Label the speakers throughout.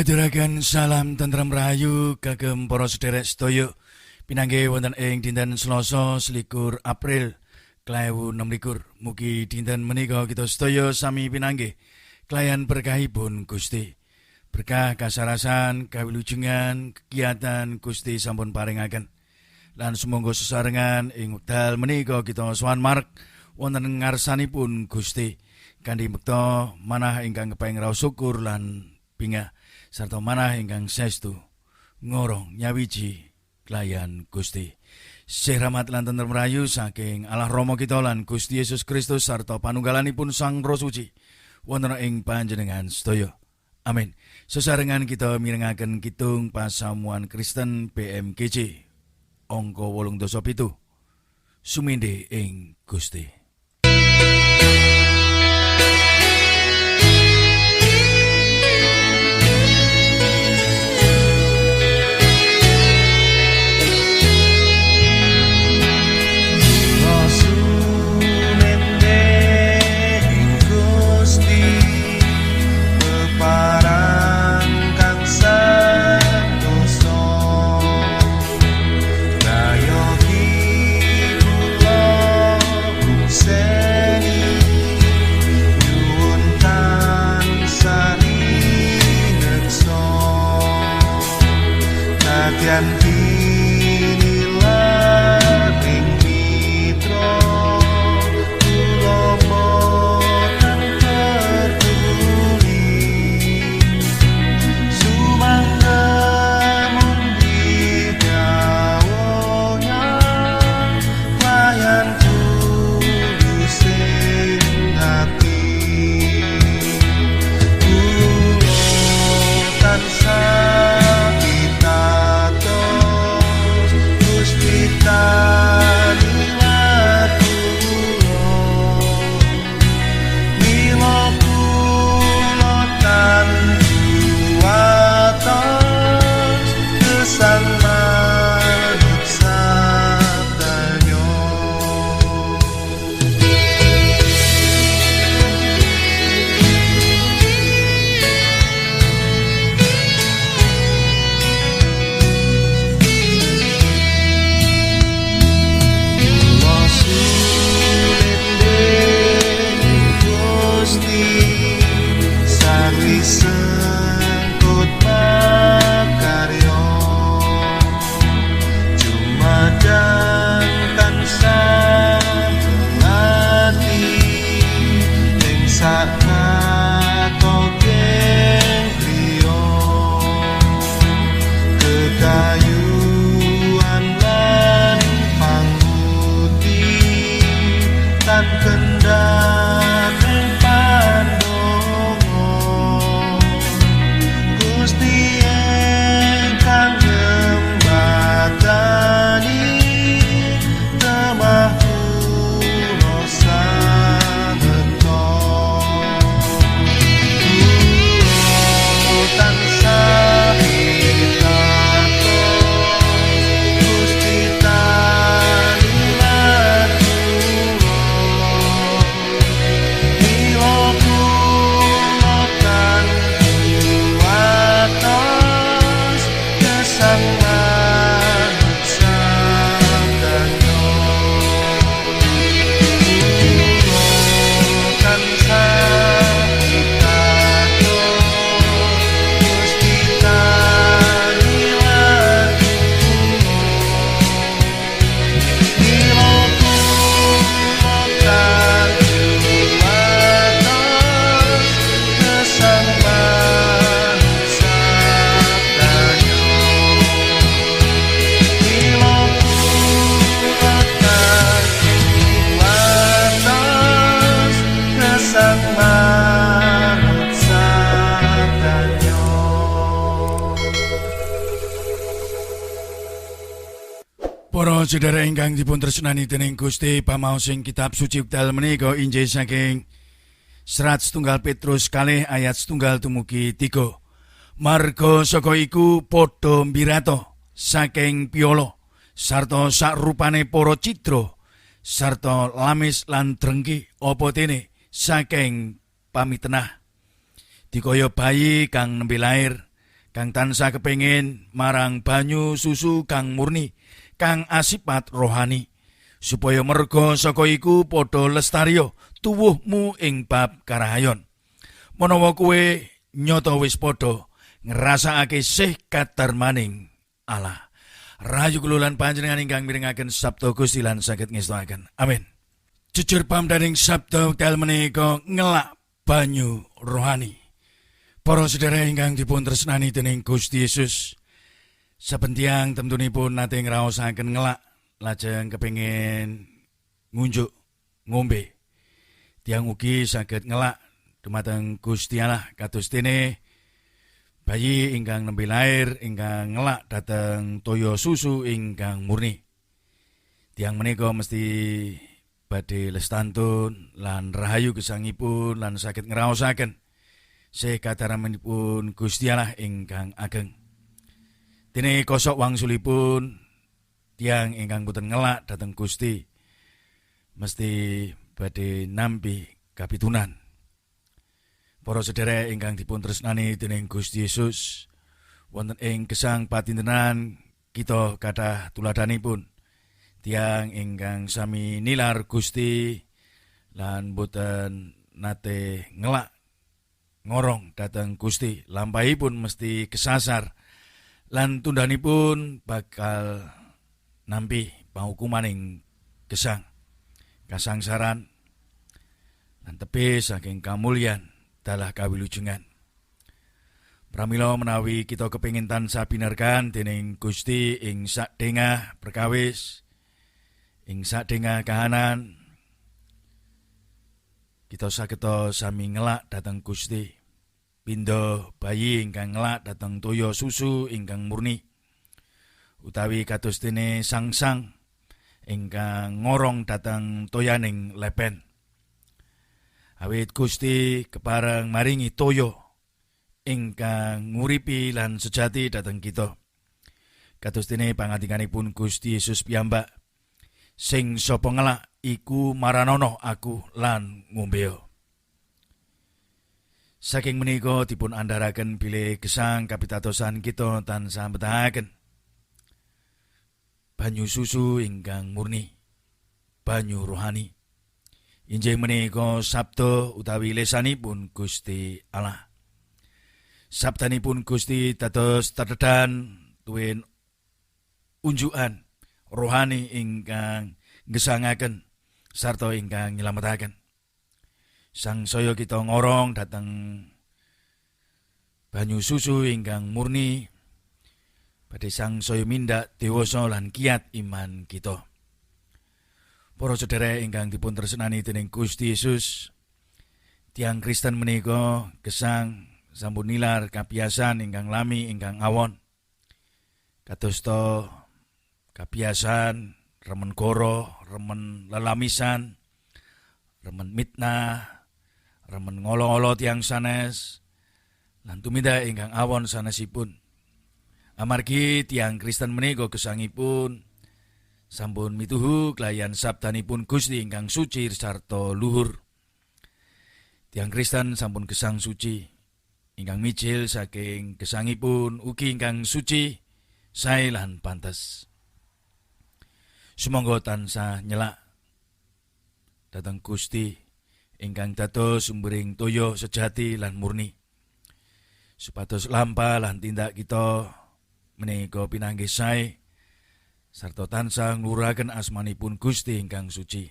Speaker 1: Kula aturaken salam tentrem rahayu kagem para sederek sedaya pinanggih wonten ing dinten Selasa 21 April 2026. Mugi dinten menika kita sedaya sami pinanggih kelayan berkahipun Gusti. Berkah kasarasan, kawilujengan, kegiatan Gusti sampun paringaken. Lan sumangga sesarengan ing wekdal menika kita sowan marek wonten ngarsanipun Gusti kanthi mekta manah ingkang kepengin raos syukur lan bingah sarta manah ingkang saestu ngorong nyawiji kelayan Gusti. Sih rahmat lan tentrem rahayu saking Allah Rama kita lan Gusti Yesus Kristus sarta panunggalanipun Sang Roh Suci wonten ing panjenengan sedaya. Amin. Sesarengan kita mirengaken kidung pasamuan Kristen BMGJ angka 87. Suminde ing Gusti. Para sedherek ingkang dipun tresnani dening Gusti, pamaosing kitab suci wekdal menika injih saking Serat setunggal Petrus 2 ayat 1 tumugi 3. Marga saka iku padha mbirato saking piala sarta sakrupane para cidra sarta lamis lan drengki apa dene saking pamitenah. Dikaya bayi kang nembe lair, Kang tansah kepengin marang banyu susu kang murni, kang asipat rohani, supaya merga saka iku padha lestariya tuwuhmu ing bab karahayon. Menawa kowe nyata wis padha ngrasakake sih kadarmaning Allah. Rahayu kula lan panjenengan ingkang mirengaken sabda Gusti lan saged ngestoaken. Amin. Jujur pamdaning sabda wekdal menika ngelak banyu rohani. Para sedherek ingkang dipun tresnani dening Gusti Yesus, saben tiyang temtunipun nate ngraosaken ngelak lajeng kepengin ngunjuk ngombe. Tiyang ugi saged ngelak dumateng Gusti Allah kados dene bayi ingkang nembe lair ingkang ngelak dhateng toya susu ingkang murni. Tiyang menika mesti badhe lestantun lan rahayu gesangipun lan saged ngraosaken sekadaramanipun Gusti Allah ingkang ageng. Dene kosok wangsulipun tiyang ingkang boten ngelak dhateng Gusti mesti badhe nampi kapitunan. Para sedherek ingkang dipun tresnani dening Gusti Yesus, wonten ing gesang patintenan kita kathah tuladhanipun tiyang ingkang sami nilar Gusti lan boten nate ngelak ngorong dhateng Gusti, lampahipun mesti kesasar lan tundhanipun bakal nampi paukumaning gesang kasangsaran lan tebih saking kamulyan dalah kawilujengan. Pramila menawi kita kepingin tansah binarkan dening Gusti ing sadengah perkawis, ing sadengah kahanan, kita sageta sami ngelak dhateng Gusti. Pindha bayi ingkang ngelak dhateng toya susu ingkang murni, utawi kados dene sangsang ingkang ngorong dhateng toyaning lepen. Awit Gusti kepareng maringi toya ingkang nguripi lan sejati dhateng kita. Kados dene pangandikanipun Gusti Yesus piyambak, sing sapa ngelak iku maranono aku lan ngombeo. Saking menika dipun andharaken bilih gesang kapitadosan kita tansah betahaken banyu susu ingkang murni, banyu rohani. Injih menika sabda utawi lesanipun Gusti Allah. Sabdanipun Gusti dados tetedan tuwin unjukan rohani ingkang ngesangaken sarta ingkang nyelametaken. Sangsaya kita ngorong dhateng banyu susu ingkang murni, badhe sangsaya mindak dewasa lan kiat iman kita. Para sedherek ingkang dipun tresnani dening Gusti Yesus, tiyang Kristen menika gesang sampun nilar kabiasan ingkang lami ingkang awon. Kadosta kabiasan remen goro, remen lelamisan, remen mitnah, remen ngolo-olo tiyang sanes, lan tumindak ingkang awon sanesipun. Amargi tiyang Kristen menika gesangipun sampun mituhu kelayan sabdanipun Gusti ingkang suci sarta luhur. Tiyang Kristen sampun gesang suci, ingkang mijil saking gesangipun ugi ingkang suci, sae lan pantes. Sumangga tansah nyelak dhateng Gusti ingkang dados sumbering toya sejati lan murni, supados lampah lan tindak kita menika pinanggih sae sarta tansah ngluraken asmanipun Gusti ingkang suci.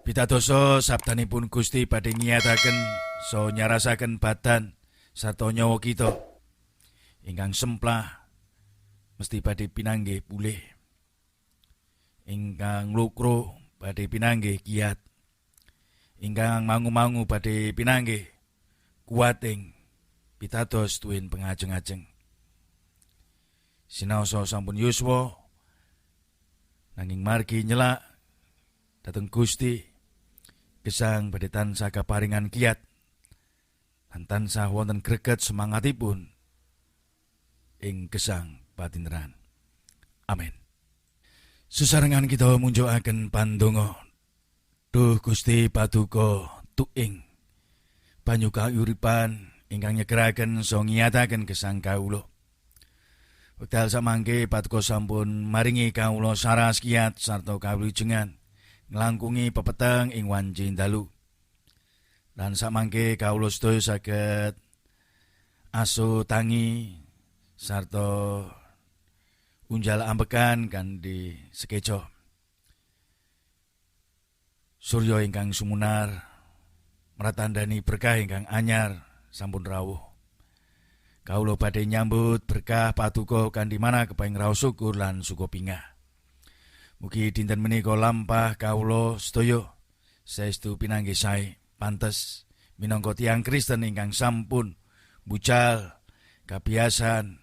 Speaker 1: Pitadosa sabdanipun Gusti badhe ngiyataken saha nyarasaken badan sarta nyawa kita ingkang semplah mesti badhe pinanggih pulih, ingkang lukro badhe pinanggih kiat, ingkang mangu-mangu badhe pinanggih kuwating pitados tuwin pengajeng-ajeng. Sinaosa sampun yuswa nanging margi nyelak dhateng Gusti gesang badhe tansah kaparingan kiat lan tansah wonten greget semangatipun ing gesang patinteran. Amin. Sesarengan kita munjukaken pandonga. Duh Gusti Paduka tuing banyu kauripan ingkang nyegeraken saha ngiyataken gesang kawula. Wekdal samangke paduka sampun maringi kawula saras kiat sarta kawulijengan nglangkungi pepeteng ing wanci dalu. Lan samangke kawula sedaya saged aso tangi sarta unjal ambekan kanthi sekeca. Surya ingkang sumunar mratandani berkah ingkang anyar sampun rawuh. Kawula badhe nyambut berkah paduka kanthi manah kepengin raos syukur lan suka bingah. Mugi dinten menika lampah kawula sedaya saestu pinanggih sae pantes minangka tiyang Kristen ingkang sampun bucal kabiasan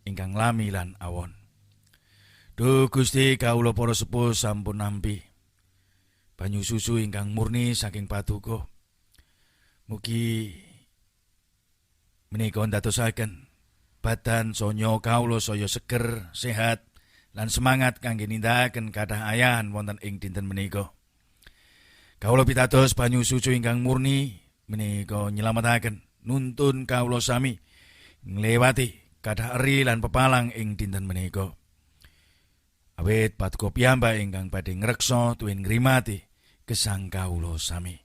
Speaker 1: ingkang lami lan awon. Duh Gusti, kawula para sepuh sampun nampi banyu susu ingkang murni saking paduka. Mugi menika ndadosaken badan sonya kawula saya seger, sehat lan semangat kangge nindakaken kathah ayahan wonten ing dinten menika. Kawula pitados banyu susu ingkang murni menika nyelametaken nuntun kawula sami nglewati kathah eri lan pepalang ing dinten menika. Awit paduka piyambak ingkang badhe ngreksa tuwin ngrimati gesang kawula sami.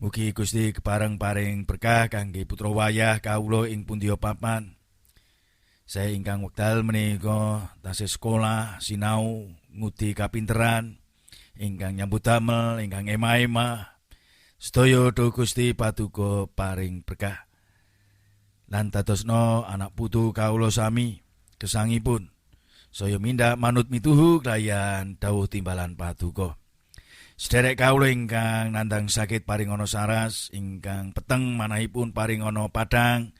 Speaker 1: Mugi Gusti kepareng paring berkah kangge putra wayah kawula ing pundi papan. Saya ingkang wekdal menika tasih sekolah, sinau, ngudi kapinteran, ingkang nyambut damel, ingkang emah-emah. Sedaya duh Gusti paduka paring berkah. Lan dadosna anak putu kawula sami gesangipun saya mindak manut mituhu kelayan dawuh timbalan paduka. Sederek kawula ingkang nandhang sakit paring ana saras, ingkang peteng manahipun paring ana padhang,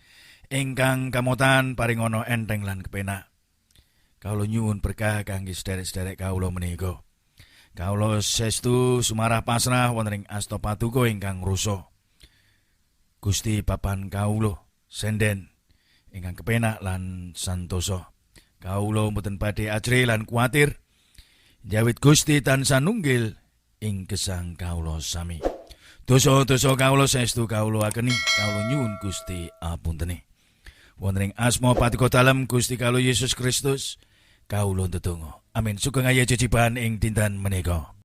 Speaker 1: ingkang kamotan paring ana enteng lan kepenak. Kawula nyuwun berkah kangge sederek-sederek kawula menika. Kawula saestu sumarah pasrah wonten ing asta paduka ingkang rusa. Gusti papan kawula senden ingkang kepenak lan santosa. Kawula mboten badhe ajrih lan kuwatir. Jawit Gusti tansah nunggil ing gesang kawula sami. Dosa-dosa kawula saestu kawula akeni, kawula nyuwun Gusti apuntene. Wonten ing asma paduka dalem Gusti kawula Yesus Kristus, kawula ndedonga. Amin. Sugeng ayo jejiban ing dinten menika.